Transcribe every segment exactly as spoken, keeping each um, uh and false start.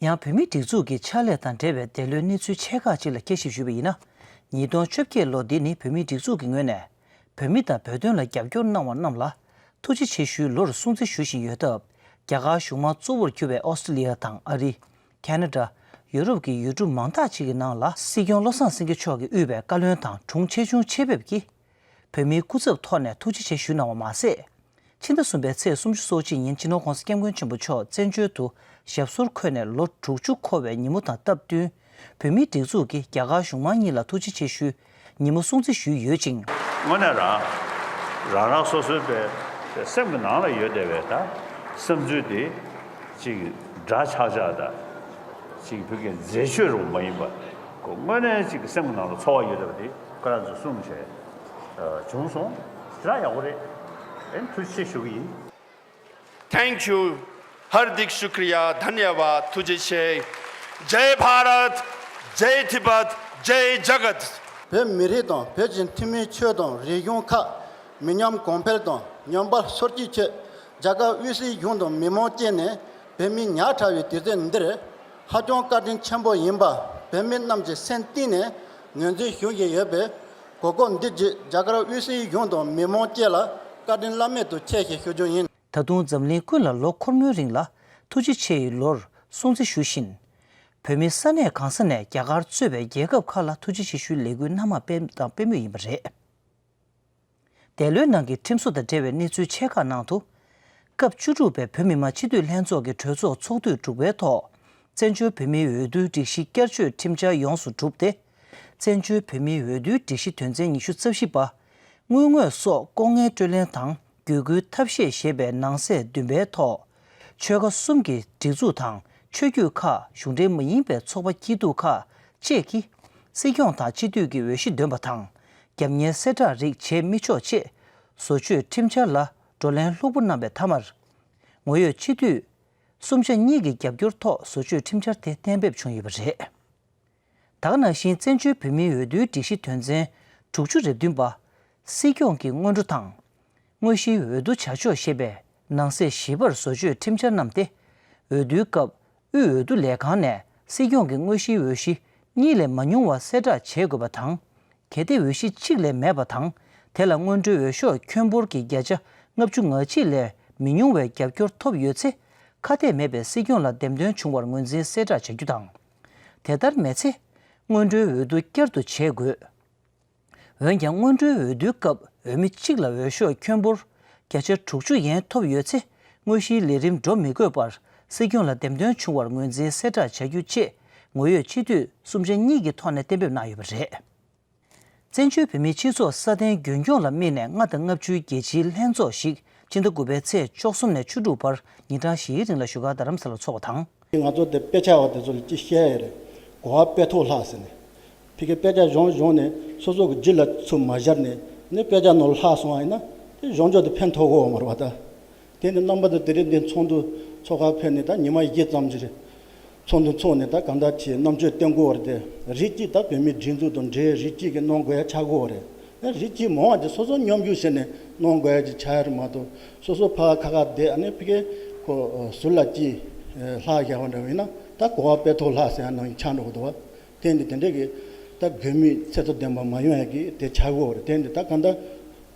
ཡང་བོད་མིའི་སྒྲིག་འཛུགས་ཀྱི་ཕྱག་ལས་དང་འབྲེལ་བའི་འདས་ལོའི་གནས་ཚུལ་ཆེ་ཁག་ཅིག་ལ་དཔྱད་ཞིབ་ཞུས་པ་ཡིན་ན། ཉིས་སྟོང་བཅོ་བརྒྱད་ལོ་འདི་ནི་བོད་མིའི་སྒྲིག་འཛུགས་ཀྱི་ངོས་ནས་བོད་མི་དང་བོད་དོན་ལ་རྒྱབ་སྐྱོར་གནང་བ་རྣམས་ལ་ཐུགས་རྗེ་ཆེ་ཞུའི་ལོར་སྲུང་བརྩི་ཞུ་བཞིན་ཡོད་སྟབས། རྒྱ་གར་གཞུང་མང་གཙོ་བོར་གྱུར་པའི་ཨོ་སི་ཀྲི་ལི་ཡ་དང་ཨ་རི། ཁེ་ན་ཌ། ཡུ་རོབ་ཀྱི་ཡུལ་གྲུ་མང་དག་ཅིག་གི་ནང་ལ་སྲིད་སྐྱོང་བློ་བཟང་སེང་གེ་མཆོག་གིས་དབུས་པའི་བཀའ་བློན་དང་དྲུང་ཆེ་ཆུང་ཆེད་ཕེབས་ཀྱིས་བོད་མིའི་སྐུ་ཚབ་ཐོག་ནས་ཐུགས་རྗེ་ཆེ་ཞུས་གནང་བ་མ་ཟད། ཕྱི་ཟླ་གསུམ་པའི་ཚེས་སུམ་ཅུ་སོ་གཅིག་ཉིན་སྤྱི་ནོར་༸གོང་ས་༸སྐྱབས་མགོན་ཆེན་པོ་མཆོག་བཙན་བྱོལ་དུ་ཞབས་སོར་འཁོད་ནས་ལོ་དྲུག་ཅུ་འཁོར་བའི་ཉིན་མོ་དང་སྟབས་བསྟུན། བོད་མིའི་སྒྲིག་འཛུགས་ཀྱིས་རྒྱ་གར་གཞུང་མང་གཉིས་ལ་ཐུགས་རྗེ་ཆེ་ཞུའི་ཉིན་མོ་སྲུང་བརྩི་ཞུས་ཡོད་ཅིང་། དངོས་གནས་རང་རང་རང་སོ་སོའི་པའི་སེམས་ཀྱི་ནང་ལ་ཡོད་བསྡད་པའི་ད་བསམ་ཚུལ་དེ་ཅིག་འདྲ་ཆགས་ཆགས་དང་ཅིག་བོད་སྐད་མཛེས་ཆོས་རུ་མ་ཡིན་པ་ཁོ་དངོས་གནས་ཅིག་སེམས་ཀྱི་ནང་ལ་ཚོར་བ་ཡོད་བསྡད་པ་དེ་ཁོ་རང་ཚོ་གསུངས་བྱས་བྱུང་སོང་། ཞེ་དྲག་ཡག་པོ་རེད། ཨེ་ཐུགས་རྗེ་ཆེ་ཞུ་གི་ཡིན། Thank you. हार्दिक शुक्रिया, धन्यवाद, तुझे छे। जय भारत, जय तिब्बत, जय जगत। བོད་མི་རིགས་དང་བོད་ཀྱི་འཐུས་མིའི་ཆོས་དང་རིག་གཞུང་ཁག་མི་ཉམས་གོང་འཕེལ་དང་ཉམས་པ་སོར་ཆུད་ཆེད་རྒྱ་གར་དབུས་སའི་གཞུང་དང་མི་མང་བཅས་ནས་བོད་མི་ཉག་ཕྲ་བའི་དུས་ཚོད་འདིར་ཧ་ཅང་བཀའ་དྲིན་ཆེན་པོ་ཡིན་པ་བོད་མི་རྣམས་ཀྱི་སེམས་གཏིང་ནས་ངོས་འཛིན་ཞུ་བཞིན་ཡོད་པས། གོ་སྐབས་འདི་བརྒྱུད་རྒྱ་གར་དབུས་སའི་གཞུང་དང་མི་མང་བཅས་ལ་བཀའ་དྲིན་བླ་མེད་དུ་ཆེ་ཞེས་ཞུ་རྒྱུ་ཡིན། ད་དུང་འཛམ་གླིང་ཀུན་ལ་ལོ་འཁོར་མོའི་རིང་ལ་ཐུགས་རྗེ་ཆེ་ཡི་ལོར་སྲུང་བརྩི་ཞུ་བཞིན། བོད་མི་ས་གནས་གང་ས་ནས་རྒྱ་གར་གཙོས་པའི་རྒྱལ་ཁབ་ཁག་ལ་ཐུགས་རྗེ་ཆེ་ཞུའི་ལས་འགུལ་སྣ་མང་སྤེལ་དང་སྤེལ་མུས་ཡིན་པ་རེད། འདས་ལོའི་ནང་གི་ཁྲིམས་བཟོ་དང་འབྲེལ་བའི་གནས་ཚུལ་ཆེ་ཁག་ནང་དུ། སྐབས་བཅུ་དྲུག་པའི་བོད་མི་མང་སྤྱི་འཐུས་ལྷན་ཚོགས་ཀྱི་གྲོས་ཚོགས་ཚོགས་དུས་དྲུག་པའི་ཐོག་བཙན་བྱོལ་བོད་མིའི་འོས་བསྡུའི་སྒྲིག་གཞི་བསྐྱར་བཅོས་ཁྲིམས་འཆར་ཡོངས་སུ་གྲུབ་སྟེ། བཙན་བྱོལ་བོད་མིའི་འོས་བསྡུའི་སྒྲིག་གཞི་དོན་ཚན་ཉི་ཤུ་རྩ་བཞི་པ། དངུལ་དངོས་སོགས་ལྐོག་རྔན་སྤྲོད་ལེན་དང་བརྒྱུད་སྐུལ་ཐབས་ཤེས་ཞེས་པའི་ནང་གསེས་བདུན་པའི་ཐོག་ཆོལ་ཁ་གསུམ་གྱི་སྒྲིག་འཛུགས་དང་ཆོས་བརྒྱུད་ཁག་གཞུང་འབྲེལ་མ་ཡིན་པའི་ཚོགས་པ་སྐྱིད་སྡུག་ཁག་བཅས་ཀྱིས་སྲིད་སྐྱོང་དང་སྤྱི་འཐུས་ཀྱི་འོས་གཞི་འདོན་པ་དང་། རྒྱབ་གཉེར་གསལ་བསྒྲགས་རིགས་བྱེད་མི་ཆོག་ཅེས་བཟོ་བཅོས་ཁྲིམས་འཆར་ལ་བགྲོ་གླེང་ལྷུག་པོ་གནང་བའི་མཐའ་མར། ངོ་ཡོད་སྤྱི་འཐུས་གསུམ་ཆ་གཉིས་ཀྱི་རྒྱབ་སྐྱོར་ཐོག་བཟོ་བཅོས་ཁྲིམས་འཆར་དེ་གཏན་འབེབས་བྱུང་ཡོད་པ་རེད། ད་ག་ནང་བཞིན་བཙན་བྱོལ་བོད་མིའི་འོས་བསྡུའི་སྒྲིག་གཞི་དོན་ཚན་དྲུག་ཅུ་རེ་བདུན་པ། སྲིད་སྐྱོང་གི་སྔོན་འགྲོ་དང་། དངོས་གཞིའི་འོས་བསྡུ་བྱ་ཕྱོགས་ཞེས་པའི་ནང་གསེས་བཞི་པར་བཟོ་བཅོས་ཁྲིམས་འཆར་བསྣམས་ཏེ། འོས་བསྡུའི་སྐབས་དབུས་འོས་བསྡུ་ལས་ཁང་ནས་སྲིད་སྐྱོང་གི་དངོས་གཞིའི་འོས་གཞི་གཉིས་ལས་མ་ཉུང་བ་གསལ་བསྒྲགས་བྱེད་དགོས་པ་དང་། གལ་ཏེ་འོས་གཞི་གཅིག་ལས་མེད་པ་དང་། དེ་ལ་སྔོན་འགྲོའི་འོས་ཤོག་ཁྱོན་འབོར་གྱི་བརྒྱ་ཆ་ལྔ་བཅུ་ང་གཅིག་ལས་མི་ཉུང་བའི་རྒྱབ་སྐྱོར་ཐོབ་ཡོད་ཚེ། ཁ་གཏད་མེད་པའི་སྲིད་སྐྱོང་ལ་འདེམས་ཐོན་བྱུང་བར་ངོས་འཛིན་གསལ་བསྒྲགས་བྱ་རྒྱུ་དང་། དེ་ལྟར་མེད་ཚེ། སྔོན་འགྲོའི་འོས་བསྡུ་བསྐྱར་དུ་བྱེད་དགོས། འོན་ཀྱང་། སྔོན་འགྲོའི་འོས་བསྡུའི་སྐབས་འོས་མི་གཅིག་ལ་འོས་ཤོག་ཁྱོན་འབོར་བརྒྱ་ཆ་དྲུག་ཅུ་ཡན་ཐོབ་ཡོད་ཚེ། དངོས་གཞིའི་ལས་རིམ་འགྲོ་མི་དགོས་པར་སྲིད་སྐྱོང་ལ་འདེམས་ཐོན་བྱུང་བར་ངོས་འཛིན་གསལ་བསྒྲགས་བྱ་རྒྱུ་བཅས་ངོ་ཡོད་སྤྱི་འཐུས་གསུམ་ཆ་གཉིས་ཀྱི་ཐོག་ནས་གཏན་འབེབས་གནང་ཡོད་པ་རེད། བཙན་བྱོལ་བོད་མིའི་སྤྱི་ཚོགས་སྲ་བརྟན་རྒྱུན་འཁྱོངས་ལ་དམིགས་ནས་ལྔ་དང་ལྔ་བཅུའི་རྒྱལ་སྤྱིའི་ལྷན་ཚོགས་ཤིག་ཕྱི་ཟླ་དགུ་པའི་ཚེས་བཅུ་གསུམ་ནས་བཅུ་དྲུག་བར་ཉིན་གྲངས་བཞིའི་རིང་ལ་བཞུགས་སྒར་རྡ་རམ་ས་ལར་འཚོགས་པ་དང་། ང་ཚོ་དེ་དཔེ་ཆ་བ་དེ་ཚོ་ལ་ཅིག་བཤད་ཡ་རེད། གོ་བ་དཔེ་ཐོག་ལྷག་ཟེར་ནས། ཕ་གི་དཔེ་ཆ་གཞུང་གཞུང་ནས་སོ་སོ་གི་རྒྱུད་ལ་ཚུར་མ་བཞག་ནས་ནི་དཔེ་ཆ་ནང་ལྷག་སོང་བ་ཡིན་ན་དེ་གཞུང་ཕྱོགས་དེ་ཕན་ཐོགས་གོ་བ་མ་རེད་བ་ད། དེ་ནི་རྣམ་པ་དང་དེ་རིང་འདི་ཚོགས་འདུ་འཚོགས་ཁ་ཕེབས་ནས་ད་ཉི་མ་བཞི་ཙམ་ཅིག་རེད། ཚོགས་འདུ་འཚོགས་ནས་ད་གང་ལྟར་གྱི་རྣམ་དཔྱོད་བསྟན་དགོས་བ་རེད་དེ། རིགས་གཅིག་ད་བོད་མིའི་སྒྲིག་འཛུགས་དང་འབྲེལ་རིགས་གཅིག་གི་གནང་དགོས་ཡ་ཆགས་དགོས་བ་རེད། ཨ་རིགས་གཅིག་མང་བ་དེ་སོ་སོ་སྙོམས་འཇུག་བྱས་ནས་གནང་དགོས་ཡ་ཅིག་ཆགས་ཡ་རེད་མ་གཏོགས། སོ་སོ་ཕ་ཁ་ཁ་བསྡད་ཨ་ནི་ཕ་གི་ཁོ་ཟུར་ལ་ཅིག་ལྷག་བཞག་པ་འདྲ་བ་ཡིན་ན་ད་གོ་བ་དཔེ་ཐོག་ལྷག་ཟེར་ཡ་ནང་ཆགས་འགྲོ་གི་འདུག་བ། དེ་འདི་དེ་འདྲས་ཀྱི་ད་དགོས་མི་ཚད་མཐོ་ལྡན་པ་མ་ཡོང་ཡ་གི་དེ་ཆགས་དགོས་བ་རེད། དེ་འདི་ད་གང་ལྟར།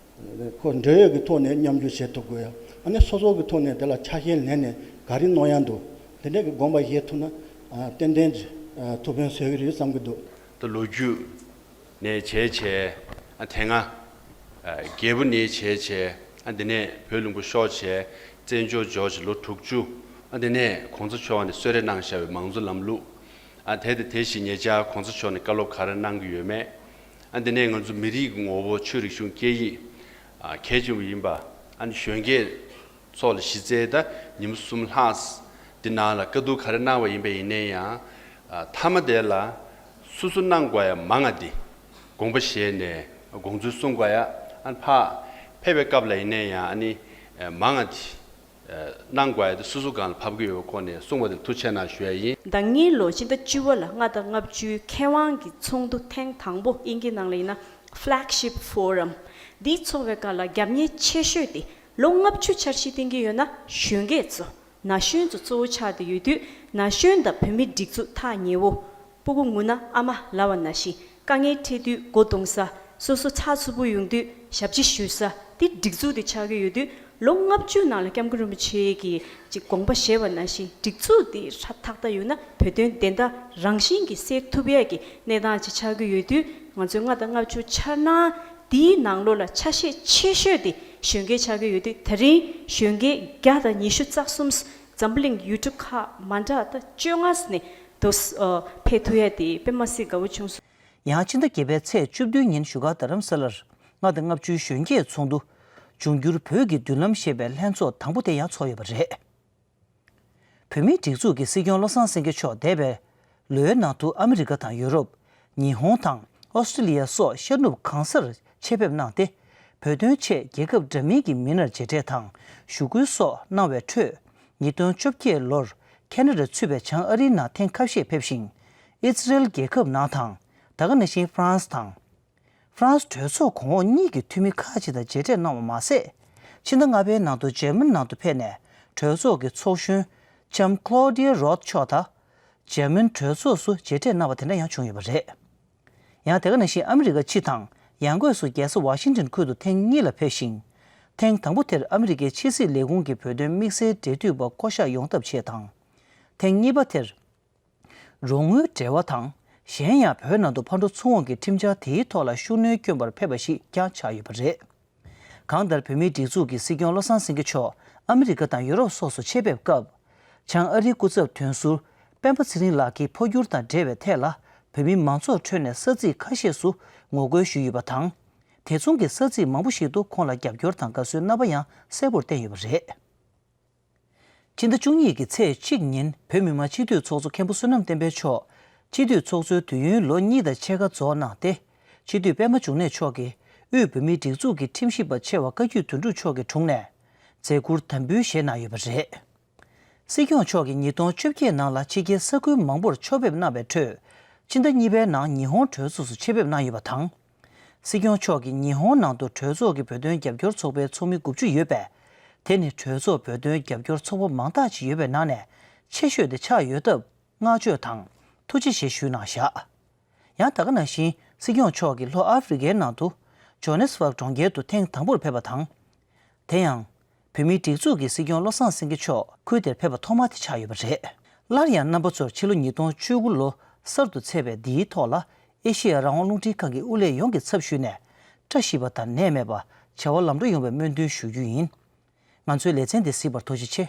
ཁོ་འབྲེལ་ཡོད་ཀྱི་ཐོག་ནས་མཉམ་ཞུགས་བྱེད་ཐུབ་དགོས་ཡ། ཨ་ནི་སོ་སོ་གི་ཐོག་ནས་དེ་ལ་ཆ་ཤས་ལེན་ནས་ག་རེ་གནང་ཡ་འདུག་དེ་འདྲས་ཀྱི་དགོངས་པ་བཞེས་ཐུབ་ན་ཨ་ཏན་ཏན་ཨ་ཐུགས་ཕན་གསོས་ཀྱི་རེད་བསམ་གྱི་འདུག་ད་ལོ་རྒྱུས་ནས་བྱས་བྱས་ཨ་དེ་སྔ་ཨ་རྒྱལ་པོ་ནས་བྱས་བྱས་ཨ་འདི་ནས་བོད་ལུང་པ་ཤོར་བྱས་བཙན་བྱོལ་འབྱོར་བྱས་ལོ་དྲུག་ཅུ། ཨ་འདི་ནས་གོང་ས་མཆོག་ནས་གསོལ་རས་གནང་བཞག་པའི་མང་གཙོ་ལམ་ལུགས། ཨ་དེ་དེ་དེ་བཞིན་ཉེ་ཆར་གོང་ས་མཆོག་ནས་བཀའ་སློབ་ག་རེ་གནང་གི་ཡོད་མེད། ཨ་འདི་ནས་ང་ཚོ་མི་རིགས་ཀྱི་ངོ་བོ་ཆོས་རིག་གཞུང་སྐད་ཡིག་ཨ་གལ་ཆེན་པོ་ཡིན་པ། ཨ་ནི་གཞོན་སྐྱེས་ཚོ་ལ་གཞི་རྩའི་ད་ཉིན་མོ་གསུམ་ལྷག་འདི་ནང་ལ་བཀའ་བསྡུར་ག་རེ་གནང་བ་ཡིན་པ་ཡིན་ནའི་ཡང་ཨ་མཐའ་མ་དེ་ལ་སོ་སོ་གནང་དགོས་ཡ་མང་ང་འདི་དགོངས་པ་བཞེས་ནས་དགོངས་ཚུལ་གསུང་དགོས་ཡ། ཨ་ནི་ཕར་ཕེབས་པའི་སྐབས་ལ་ཡིན་ནའི་ཡང་ཨ་ནི་མང་ང་འདི། གནང་དགོས་ཡ་དེ་སོ་སོ་སྒང་ལ་བབས་ཀྱི་ཡོད་པའི་སྐོར་ནས་གསུངས་པ་དེ་ཐུགས་རྗེ་ཆེ་གནང་ཞུ་ཡ་ཡིན། ཟླ་ལྔའི་ལོ་སྤྱི་ཟླ་བཅུ་པ་ལ་ལྔ་དང་ལྔ་བཅུའི་མཁས་དབང་གི་ཚོགས་འདུ་ཐེངས་དང་པོ་དབྱིན་ཇིའི་ནང་ལ་ཡིན་ན་Flagship Forum། འདིའི་ཚོགས་པའི་སྒང་ལ་རྒྱབ་གཉེར་ཆེ་ཤོས་དེ་ལོ་ལྔ་བཅུ་འཆར་གཞི་བཏིང་གི་ཡོད་ན་གཞོན་སྐྱེས་ཚོ་ན་གཞོན་ཚོ་གཙོ་བོ་ཆགས་བསྡད་ཡོད་དུས། ན་གཞོན་དང་བོད་མིའི་སྒྲིག་འཛུགས་ཐག་ཉེ་བོ། སྤུ་གུ་ངུ་ན་ཨ་མ་ལབ་པ་ནང་བཞིན། དཀའ་ངལ་འཕྲད་དུས་སྒོ་རྡུང་ས། སོ་སོ་ཚགས་ཚུད་པོ་ཡོང་དུས་ཞབས་ཕྱི་ཞུ་ས། འདི་སྒྲིག་འཛུགས་འདི་ཆགས་ཀྱི་ཡོད་དུས། ལོ་ལྔ་བཅུ་ནང་ལ་སྐྱབས་མགོན་རིན་པོ་ཆེ་གིས་ཅིག་དགོངས་པ་བཞེས་པ་ནང་བཞིན། སྒྲིག་འཛུགས་འདི་ཧྲ་ཐག་ཐག་ཡོད་ན། བོད་དོན་བདེན་མཐའ་རང་བཞིན་གྱིས་གསལ་ཐུབ་ཡས་ཀྱི་གནས་སྟངས་ཅིག་ཆགས་ཀྱི་ཡོད་དུས། ང་ཚོའི་ལྔ་དང་ལྔ་བཅུ་འཆར་སྣང་འདིའི་ནང་ལོགས་ལ་ཆ་ཤས་ཆེ་ཤོས་དེ་གཞོན་སྐྱེས་ཆགས་ཀྱི་ཡོད་དུས། ད་རིང་གཞོན་སྐྱེས་བརྒྱ་དང་ཉི་ཤུ་རྩ་གསུམ་འཛམ་བུ་གླིང་ཡུལ་གྲུ་ཁག་མ་འདྲ་ད་བཅོ་ལྔ་ནས་དུ་ཕེབས་ཐུབ་ཡ་དེ་དཔེ་མ་སྲིད་དགའ་བོ་བྱུང་སོང་། ཡང་ཕྱི་ཟླ་བརྒྱད་པའི་ཚེས་བཅུ་བདུན་ཉིན་བཞུགས་སྒར་རྡ་རམ་ས་ལར་ལྔ་དང་ལྔ་བཅུའི་གཞོན་སྐྱེས་ཚོགས་འདུ། འབྱུང་འགྱུར་བོད་ཀྱི་མདུན་ལམ་ཞེས་པའི་ལྷན་ཚོགས་དང་པོ་དེ་ཡང་ཚོགས་ཡོད་པ་རེད། བོད་མིའི་སྒྲིག་འཛུགས་ཀྱི་སྲིད་སྐྱོང་བློ་བཟང་སེང་གེ་མཆོག་འདས་པའི་ལོའི་ནང་དུ་ཨ་མི་རི་ཀ་དང་ཡུ་རོབ། ཉི་ཧོང་དང་ཨོ་སི་ཀྲི་ལི་ཡ་སོགས་ཤར་ནུབ་གང་སར་ཆེད་ཕེབས་གནང་སྟེ། བོད་དོན་ཆེད་རྒྱལ་ཁབ་འདྲ་མིན་གྱི་མི་སྣར་མཇལ་འཕྲད་དང་ཞུ་སྐུལ་སོགས་གནང་བའི་ཁྲོད། ཉིས་སྟོང་བཅོ་བརྒྱད་ལོར་ཁེ་ན་ཌར་ཚུད་པའི་བྱང་ཨ་རིའི་ནང་ཐེངས་ཁ་ཤས་ཕེབས་ཤིང་། ཨི་ཛི་རལ་རྒྱལ་ཁབ་ནང་དང་། ད་ག་ནང་བཞིན་ཧྥ་རན་སི་དང་། ཧྥ་རན་སི་གྲོས་ཚོགས་གོང་འོག་གཉིས་ཀྱི་འཐུས་མི་ཁག་ཅིག་དང་མཇལ་འཕྲད་གནང་བ་མ་ཟད། ཕྱི་ཟླ་ལྔ་པའི་ནང་དུ་འཇར་མན་ནང་དུ་ཕེབས་ནས་གྲོས་ཚོགས་ཀྱི་ཚོགས་གཞོན་ལྕམ་ཀློ་ཌི་ཡ་རོད་མཆོག་དང་འཇར་མན་གྲོས་ཚོགས་སུ་མཇལ་འཕྲད་གནང་བ་དེ་འདྲ་ཡང་བྱུང་ཡོད་པ་རེད། ཡང་དེ་ག་ནང་བཞིན་ཨ་མི་རི་ཀ་སྤྱི་དང་ཡང་སྒོས་སུ་རྒྱལ་ས་ཝ་ཤིང་ཊོན་ཁུལ་དུ་ཐེངས་གཉིས་ལ་ཕེབས་ཤིང་། ཐེངས་དང་པོ་དེར་ཨ་མི་རི་ཀའི་ཕྱི་སྲིད་ལས་ཁུངས་ཀྱི་བོད་དོན་དམིགས་བསལ་འབྲེལ་མཐུད་པ་བསྐོ་གཞག་ཡོང་ཐབས་ཆེད་དང་། ཐེངས་གཉིས་པ་དེར། རོགས་དངུལ་འབྲེལ་བ་དང་། གཞན་ཡང་བོད་ནང་དུ་ཕར་འགྲོ་ཚུར་འོང་གི་ཁྲིམས་འཆར་དེའི་ཐོག་ལ་ཤུགས་སྣོན་བསྐྱོན་པར་ཕེབས་པ་ཞིག་ཀྱང་ཆགས་ཡོད་པ་རེད། གང་ལྟར་བོད་མིའི་སྒྲིག་འཛུགས་ཀྱི་སྲིད་སྐྱོང་བློ་བཟང་སེང་གེ་མཆོག་ཨ་མི་རི་ཀ་དང་ཡུ་རོབ་སོགས་སུ་ཆེད་ཕེབས་སྐབས། བྱང་ཨ་རིའི་སྐུ་ཚབ་དོན་ཟུར་སྤེན་པ་ཚེ་རིང་ལགས་ཀྱིས་འཕོ་འགྱུར་དང་འབྲེལ་བའི་ཐད་ལ་བོད་མིའི་མང་ཚོགས་ཁྲོད་ནས་ས་ཚིགས་ཁ་ཤས་སུ་ངོ་རྒོལ་ཞུས་ཡོད་པ་དང་། དེ་མཚུངས་ཀྱི་ས་ཚིགས་མང་པོ་ཞིག་ཏུ་ཁོང་ལ་རྒྱབ་སྐྱོར་དང་དགའ་བསུའི་རྣམ་པ་ཡང་གསལ་པོར་བསྟན་ཡོད་པ་རེད། ཕྱི་ཟླ་བཅུ་གཉིས་ཀྱི་ཚེས་གཅིག་ཉིན་བོད་མི་མང་སྤྱི་འཐུས་ཚོགས་གཙོ་མཁན་པོ་བསོད་ནམས་བསྟན་འཕེལ་མཆོག་སྤྱི་འཐུས་ཚོགས་གཙོའི་དུས་ཡུན་ལོ་གཉིས་དང་ཕྱེད་ཀ་རྫོགས་གནང་སྟེ། སྤྱི་འཐུས་པད་མ་འབྱུང་གནས་མཆོག་གིས་དབུས་བོད་མིའི་སྒྲིག་འཛུགས་ཀྱི་ཁྲིམས་ཞིབ་པ་ཆེ་བ་བཀའ་བརྒྱུད་དོན་གྲུབ་མཆོག་གི་དྲུང་ནས་མཛད་ཁུར་དམ་འབུལ་བཞེས་གནང་ཡོད་པ་རེད། སྲིད་སྐྱོང་མཆོག་གིས་ཉིས་སྟོང་བཅོ་བརྒྱད་ནང་ལ་ཕྱི་རྒྱལ་ས་ཁུལ་མང་པོར་ཕྱོགས་ཕེབས་གནང་བའི་ཁྲོད། ཕྱི་ཟླ་གཉིས་པའི་ནང་ཉི་ཧོང་གྲོས་ཚོགས་སུ་ཆེད་ཕེབས་གནང་ཡོད་པ་དང་། སྲིད་སྐྱོང་མཆོག་གིས་ཉི་ཧོང་ནང་དུ་གྲོས་ཚོགས་ཀྱི་བོད་དོན་རྒྱབ་སྐྱོར་ཚོགས་པའི་ཚོགས་མི་དགུ་བཅུ་ཡོད་པས། དེ་ནི་གྲོས་ཚོགས་བོད་དོན་རྒྱབ་སྐྱོར་ཚོགས་པ་མང་དག་ཅིག་ཡོད་པའི་ནང་ནས་ཆེ་ཤོས་དེ་ཆགས་ཡོད་སྟབས། བསྔགས་བརྗོད་དང་ཐུགས་རྗེ་ཆེ་ཞུས་གནང་བཞག་ཡང་ད་ག་ནང་བཞིན་སྲིད་སྐྱོང་མཆོག་གིས་ལྷོ་ཨ་ཧྥེ་རི་ཀའི་ནང་དུ་ཇོ་ནེ་སི་བྷག་གྲོང་ཁྱེར་དུ་ཐེངས་དང་པོར་ཕེབས་པ་དང་། དེ་ཡང་། བོད་མིའི་སྒྲིག་འཛུགས་ཀྱི་སྲིད་སྐྱོང་བློ་བཟང་སེང་གེ་མཆོག་ཁུལ་དེར་ཕེབས་པ་ཐོག་མ་དེ་ཆགས་ཡོད་པ་རེད། སླར་ཡང་རྣམ་པ་ཚོར་ཕྱི་ལོ་ཉིས་སྟོང་བཅུ་དགུ་ལོ་གསར་དུ་ཚེས་པའི་འདིའི་ཐོག་ལ་ཨེ་ཤེ་ཡ་རང་དབང་རླུང་འཕྲིན་ཁང་གི་དབུ་ལས་ཡོངས་ཀྱི་ཚབ་ཞུས་ནས། བཀྲ་ཤིས་པ་དང་ནད་མེད་པ། བྱ་བ་ལམ་འགྲོ་ཡོང་བའི་སྨོན་འདུན་ཞུ་རྒྱུ་ཡིན། ང་ཚོའི་ལེ་ཚན་འདི་གཟིགས་པར་ཐུགས་རྗེ་ཆེ།